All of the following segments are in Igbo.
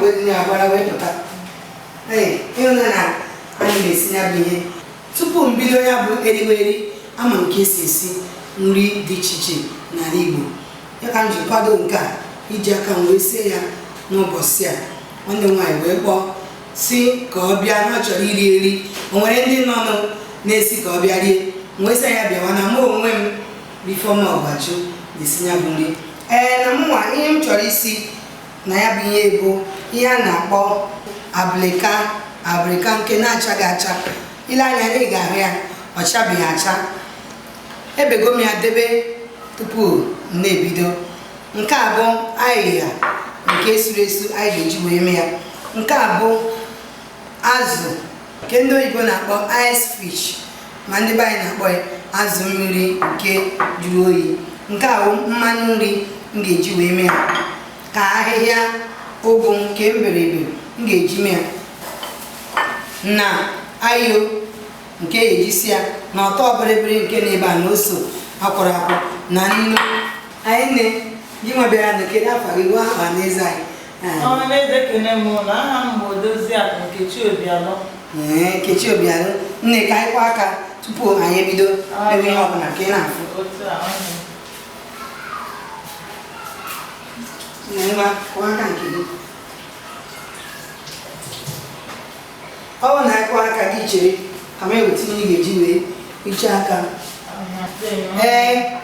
Ahapụgodị ya gbara wee pụta. Ee, ịhụna na anyị na-esi ya bụ ihe. Tupu m bido ya bụ erimeri, ama m ka esi esi nri dị iche iche n'ala Igbo. Ya ka m ji kwado nke a iji aka m wee sie ya n'ụbọchị a. Nwanne m nwaanyị wee kpọọ si ka ọ bịa na ọ chọrọ iri eri. O nwere ndị nọ nụ na-esi ka ọ bịa rie. M wee sị ya bịawa na mụ onwe m bụ Ifeọma Ọgbachu na-esi ya bụ nri. Ee, na mụnwa ihe m chọrọ isi na ya bụ ihe bụ ihe a na-akpọ abịlịka, abịlịka nke na-achaghị acha. Ile anya ị ga-ahụ ya, ọ chabeghị acha. Ebego m ya debe tupu m na-ebido. Nke a bụ ayịya nke suru esu anyị ga-eji wee mee ya. Nke a bụ azụ nke ndị oyibo na-akpọ ice fish, ma ndị be anyị na-akpọ ya azụ mmiri nke jụrụ oyi. Nke a bụ mmanụ nri m ga-eji wee mee ya, ka ahịhịa ụgụ nke m bere ebe m ga-eji mee ya, na ayo nke eji si ya, na ọtọ bịrịbịrị nke na ebe a, na ose akwọrọ akwọ, na nnu. Anyị nne gị nwa bịara na kedu afa gị? Gwa ọha na eze anyị. Ọhaneze, ekene m na aha m bụ Odoziakụ Nkechi Obialọ. Ee, Nkechi Obialọ, nne, ka anyị kwa aka tupu anyị ebido ebe ihe ọbụla ka ị na-afụ. Otu a nwanne m. Nne, ngwa, kwụọ aka nke gị. Ọ bụrụ na anyị kwụọ aka gị, chere ka m eweta ihe ị ga-eji wee hichaa aka. Ee,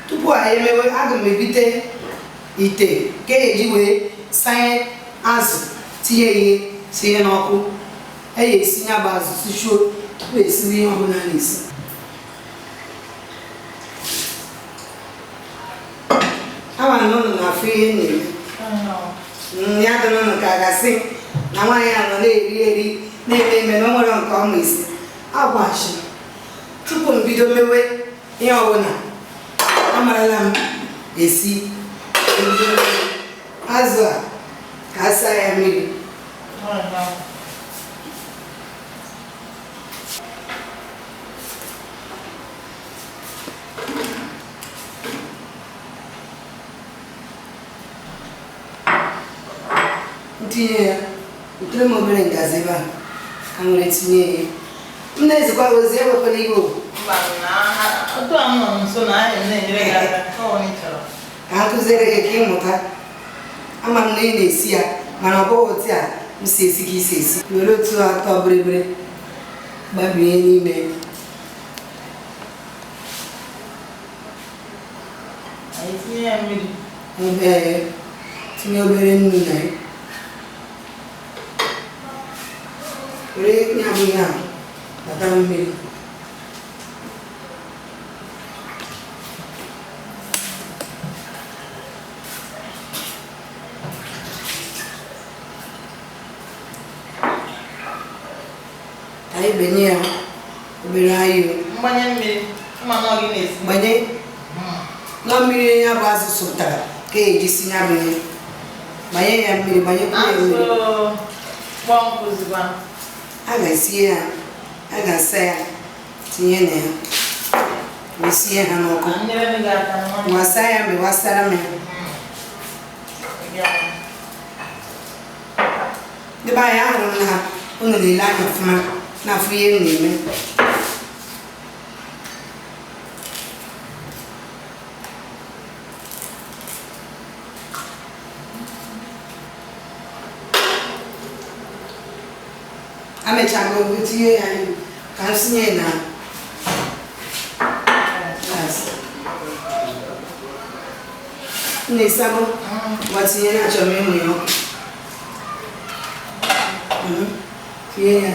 tupu anyị emewe, aga m ebute ite ka e eji wee sanye azụ, tinye ihe, tinye n'ọkụ. E ya esi ya bụ azụ sichuo tupu esiwe ihe ọbụla a na-esi. Ama na ụnụ na-afụ ihe m na-eme. Ya dị n'ụnụ ka a ga-asị na nwaanyị a nọ na-eri eri, na-eme eme, na o nwere nke ọma isi agwachi. Tupu m bido mewe ihe ọbụla, amarala m esi ebido azụ a ka a saa ya mmiri. Ntinye ya, butere m obere ngazi ebe a ka m were tinye ya. M na-ezikwa ozi, ewekwala iwe o. Mba, na otu a m nọ nso na anyị na-enyere gị aka ka ọ ị chọrọ. Ka m kụziere gị ka ị mụta. Ama m na ị na-esi ya, mana ọ bụghị otu a m si esi ka ị si esi. Were otu atọ bịrịbịrị gbabie n'ime. Anyị tinye ya mmiri. Ee, tinye obere nnu na ya. Were ya bụ ihe a bata mmiri. Ka anyị benye ya obere ayo. Mgbanye mmiri, mmanụ ọ gị na-esi. Gbanye nọ mmiri ya bụ azụ sụtara ka eji si ya bụ ihe. Gbanye ya mmiri, gbanyekwa ya Azụ mmiri. kpọọ nkụzikwa. A ga-esie ya, a ga-asa ya, tinye na ya, wee sie ha n'ọkụ. Ka m nyere gị aka nwa. Wasa ya mgbe wasara m ya. Ndị be anyị, ahụrụ m na unu na-ele anya ọfụma na-afụ ihe m na-eme. Amechago tinye ya ka m sinye na gas. M na-esago, ngwa, tinye na achọrọ m ịmụ ya ọkụ. Tinye ya.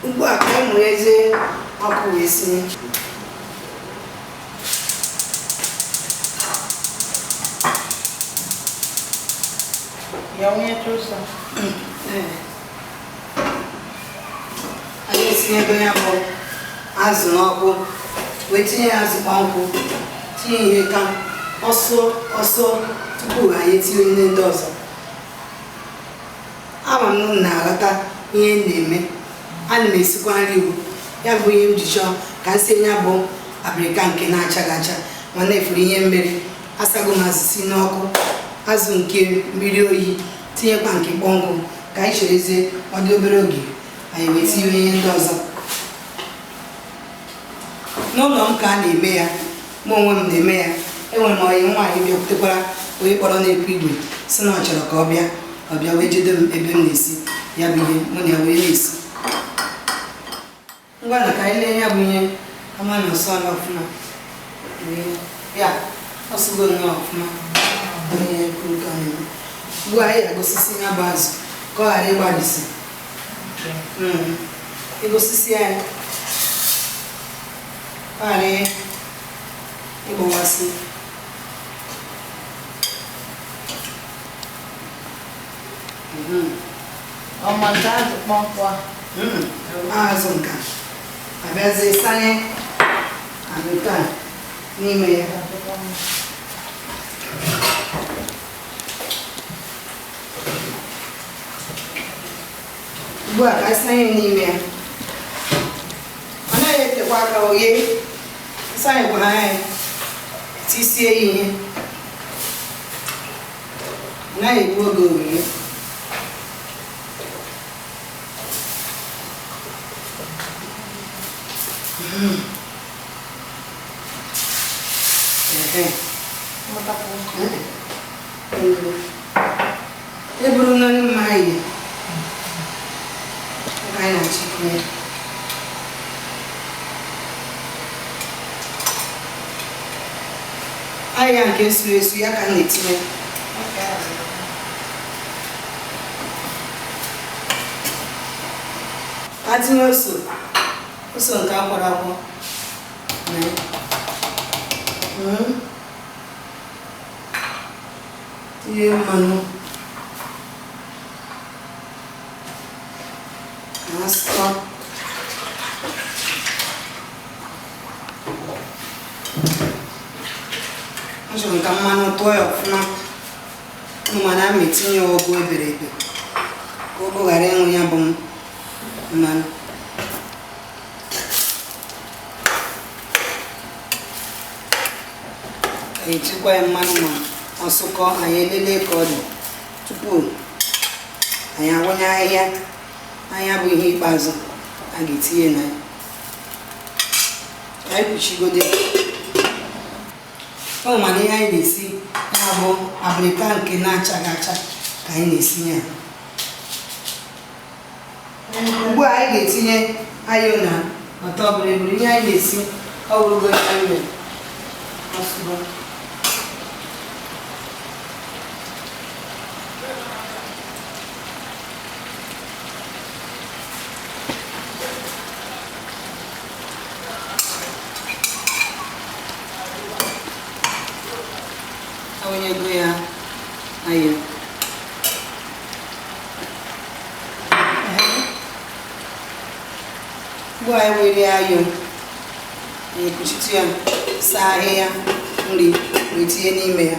Ugbu a ka anyị mụnyezie ọkụ wee sinye. Ya wụnyecha ụsọ. Ee. Anyị esinyego ya bụ azụ n'ọkụ, wee tinye ya azụ kpọmkwụ, tinye ihe ka ọsọ ọsọ tupu anyị etinye ihe ndị ọzọ. Ama m na unu na-aghọta ihe m na-eme. Ana m esikwa nri o. Ya bụ ihe m ji chọọ ka m sie ya bụ abịrịka nke na-achaghị acha, mana efuru ihe mmiri. Asago m azụ si n'ọkụ, azụ nke mmiri oyi tinyekwa nke kpọnkụ ka anyị cherezie ọ dị obere oge anyị wee tinye ihe ndị ọzọ. N'ụlọ m ka a na-eme ya, mụ onwe m na-eme ya. Enwere m ọyị nwaanyị bịakwutekwara onye kpọrọ na-ekwu igwe si na ọ chọrọ ka ọ bịa, ọ bịa wee jide m ebe m na-esi ya bụ ihe, mụ na ya wee na-esi. Ngwa na ka anyị lee ya bụ ihe ama na ọsọ ala ọfụma. Ya ọsụgo nnọọ ọfụma. Ihe kwuru ka anyị ugbu a anyị agosisi ya bụ azụ ka ọ ghara ịgbalịsi. Egosisi ya ka ọ ghara ịgbawasị. Ọma nke azụ kpọmkwam. Azụ nka abịazie sanye abịka n'ime ya. Ugbu a ka anyị sanye n'ime ya, ọ naghị etekwa aka oghe. Sanyekwa ya tisie ya ihe, ọ naghị egbu oge oghe. Eburu na mma anyị ka anyị na-achịkwa ya. Ahịhịa nke suru esu ya ka m na-etinye. Ka tinye ose, ose nke akwọrọ akwọ na ya. Tinye mmanụ na asụtọ. Achọrọ m ka mmanụ tụọ ya ọfụma, mana a ma etinye ụgụ ebere ebe ka ụgụ ghara ịṅụ ya bụ mmanụ. Anyị etikwa ya mmanụ ma ọ sụkọ, anyị elele ka ọ dị tupu anyị awụnye ahịhịa. Ahịhịa bụ ihe ikpeazụ a ga-etinye na ya. Anyị kpuchigode ọ, mana ihe anyị na-esi ya bụ abịrịka nke na-achaghị acha ka anyị na-esi ya. Ugbu a anyị ga-etinye ayo na ọtọ bụrịbụrị. Ihe anyị na-esi ọ bụrụgo ihe anyị mere ọsụgo. Awụnyego ya ayo. Ugbu a anyị were ayo, anyị ekpuchitu ya, saa ahịhịa nri wee tinye n'ime ya.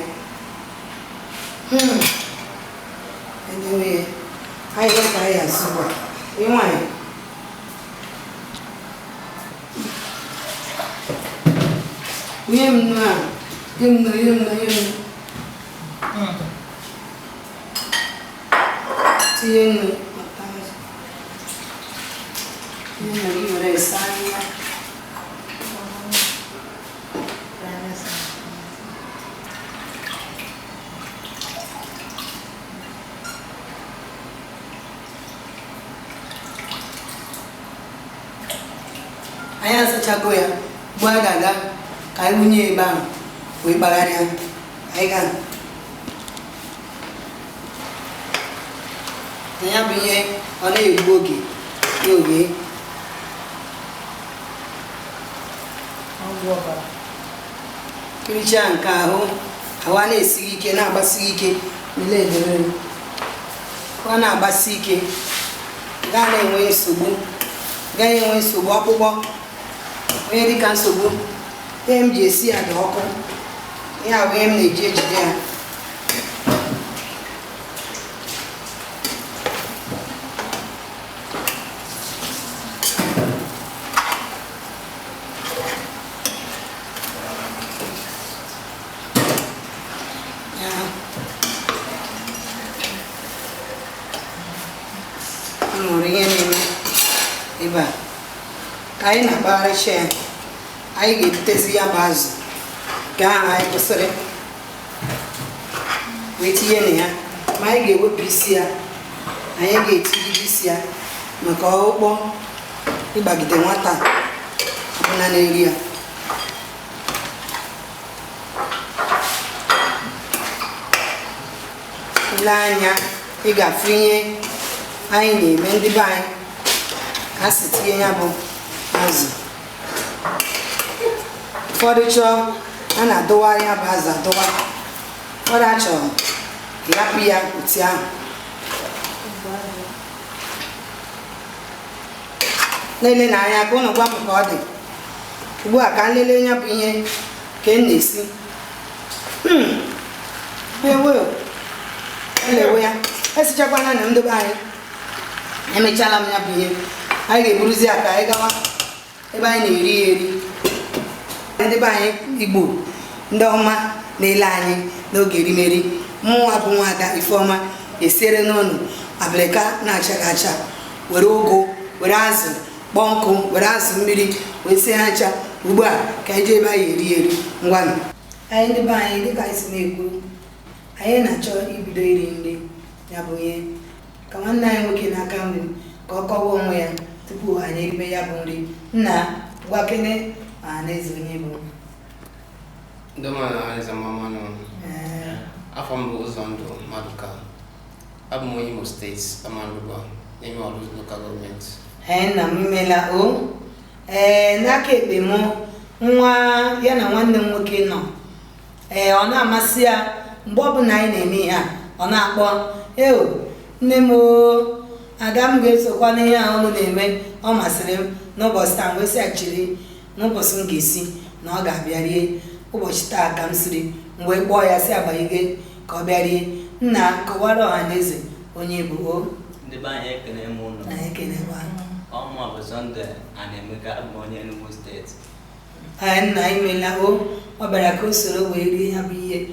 Edewe ya ahịhịa ka anyị asụkwa. Ị nwanyị nye m nnu a, nye m nnu, nye m nnu, nye m nnu. Tinye nnu, ọta azụ. Nye m gị were saa ahịhịa. Anyị asachago ya. Mgbe a ga-aga ka anyị wunye ebe ahụ wee kpagharịa, anyị ga na ya bụ ihe ọ na-egbu oge ya oghe. Ọgwụ ọbara. Kirichaa nke ahụ, ahụ a na-esighị ike, na-agbasighị ike mele edemere ọ na-agbasi ike, gaa na-enwe nsogbu, gaghị enwe nsogbu ọkpụkpọ onye dịka nsogbu. Ihe m ji esi ya dị ọkụ, ihe a bụ ihe m na-eji ejide ya. Unu hụrụ ihe na-eme ebe a ka anyị na-akpagharịcha ya. Anyị ga-ebutezi ya bụ azụ nke ahụ anyị kwụsịrị wee tinye na ya, ma anyị ga-ewepụ isi ya, anyị ga-etinye isi ya maka ọkpụkpọ ịgbagide nwata ọbụla na-eri ya. Ile anya, ị ga-afụ ihe anyị na-eme. Ndị be anyị ka si tinye ya bụ azụ. Ụfọdụ chọọ, a na-adụwa ya bụ azụ adụwa. Ụfọdụ achọrọ ịhapụ ya otu ahụ. Na-ele na anya ka ụnụ gwa m ka ọ dị ugbu a, ka m lelee ya bụ ihe ka m na-esi. Ewe, elewe ya esichakwana na ndobe anyị. Emechala m ya bụ ihe. Anyị ga-eburuzi ya ka anyị gawa ebe anyị na-eri ya eri. Ndị be anyị, Igbo ndị ọma na-ele anyị n'oge erimeri, mụnwa bụ nwaada Ifeọma esiere n'ụnụ abịrịka na-achaghị acha, were ụgụ, were azụ kpọọ nkụ, were azụ mmiri wee sie ha ncha. Ugbu a ka anyị jee ebe anyị eri eri. Ngwanụ anyị, ndị be anyị, dịka anyị si na-ekwu, anyị na-achọ ibido iri nri ya bụ ihe. Ka nwanne anyị nwoke n'aka nri ka ọ kọwa onwe ya tupu anyị eribe ya bụ nri. Nna, gwakene ọha na eze onye bụ. Ndị ọma na eze mmanụ. Afọ m bụ Ụzọndụ Maduka. Abụ m onye Imo Steeti, Amaluba, n'ime Ọlụ Local Government. Ee, nna m, imela o. Ee, n'aka ekpe m, nwa ya na nwanne m nwoke nọ. Ee, ọ na-amasị ya mgbe ọbụla anyị na-eme ihe a, ọ na-akpọ, "Eo, nne m o, ada m ga-esokwa n'ihe a unu na-eme, ọ masịrị m." N'ụbọchị taa, mgbe sị ya chiri n'ụbọchị m ga-esi na ọ ga-abịa rie. Ụbọchị taa ka m siri, m wee kpọọ ya, si agbanyige ka ọ bịa rie. Nna, kọwara ọha na eze onye bụ o. Ndị be anyị, ekene m ụnụ. Anyị ekenekwa. Ọmụ bụ Sunday Anaemeka, abụ m onye Enugu Steeti. Ee, nna, imela o. Ọ bịara ka o soro wee rie ya bụ ihe.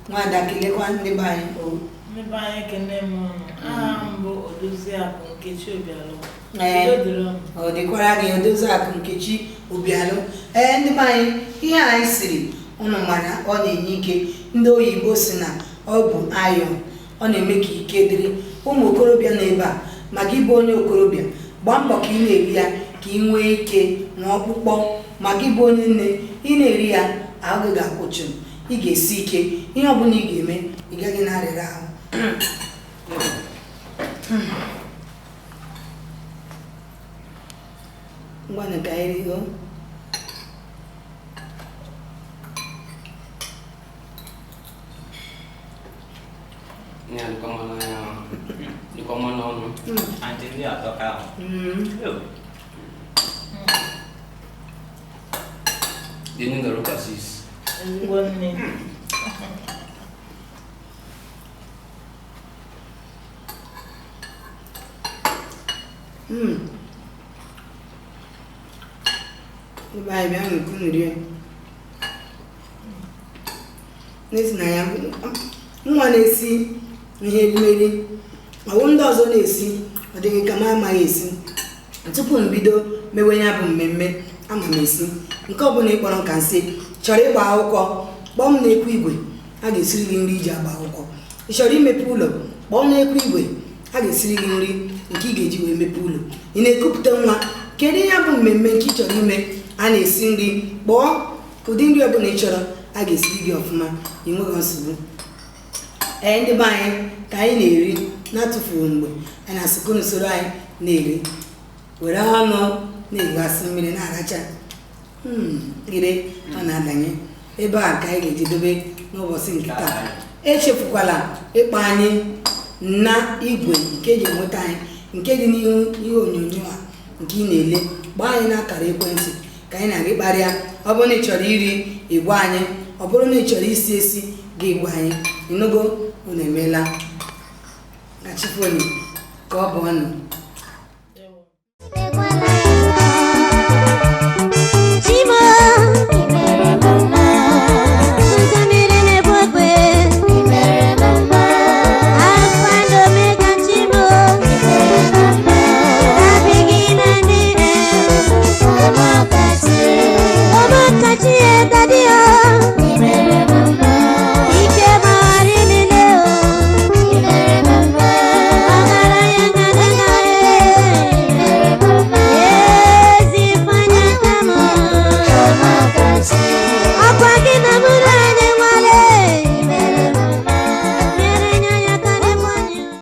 Nwada, kelekwa ndị be anyị o. Ndị be anyị, ekene m ụnụ. Aha m bụ Odoziakụ Nkechi Obialụ. Ee. Udo dịrị unu. Ọ dịkwara gị, Odoziakụ Nkechi Obialụ. Ee, ndị be anyị, ihe anyị siri ụnụ mana ọ na-enye ike. Ndị oyibo si na ọ bụ iron, ọ na-eme ka ike dịrị ụmụ okorobịa nọ ebe a. Maka ịbụ onye okorobịa, gbaa mbọ ka ị na-eri ya ka ị nwee ike na ọkpụkpọ. Maka ịbụ onye nne, ị na-eri ya, ahụ gị ga-akwụchu, ị ga-esi ike. Ihe ọbụla ị ga-eme, ị gaghị na-arịrị ahụ. Ngwanụ, ka anyị rie o. Ihe a dịkwa mma n'anya, dịkwa mma n'ọnụ. Aunty, ndị atọka ahụ. Dị n'ụlọ ụka sis. Ezigbo nne. Ebe anyị bịa nke unu rie n'ezi na ya, nwa na-esi ihe erimeri, ọwụ ndị ọzọ na-esi, ọ dịghị ka m amaghị esi. Tupu m bido mewe ya bụ mmemme, ama m esi nke ọbụla ị kpọrọ. Nka nsị chọrọ ịgba akwụkwọ, kpọọ m n'ekwu igwe, a ga-esiri gị nri iji agba akwụkwọ. Ị chọrọ imepe ụlọ, kpọọ m n'ekwu igwe, a ga-esiri gị nri nke ị ga-eji wee mepe ụlọ. Ị na-ekupụta nwa, kedu ihe bụ mmemme nke ị chọrọ ime a na-esi nri? Kpọọ, ụdị nri ọbụla ị chọrọ, a ga-esiri gị ọfụma, ị nweghị nsogbu. Ee, ndị be anyị, ka anyị na-eri na-atụfughị mgbe, anyị na-asịkwa n'usoro anyị na-eri, were ọnụ na-eghasị mmiri na-aracha. Gịrị ọ na-adanye ebe a ka anyị ga-eji dobe n'ụbọchị nke taa. Echefukwala ịkpọ anyị na igwe nke eji enweta anyị, nke dị n'ihu ihe onyonyo a nke ị na-ele. Gbaa anyị n'akara ekwentị ka anyị na-gị kparịa. Ọ bụrụ na ị chọrọ iri, ịgwa anyị. Ọ bụrụ na ị chọrọ isi esi gị, gwa anyị. Ịnụgo? Unu emeela na chifoni ka ọ bụ ọnụ.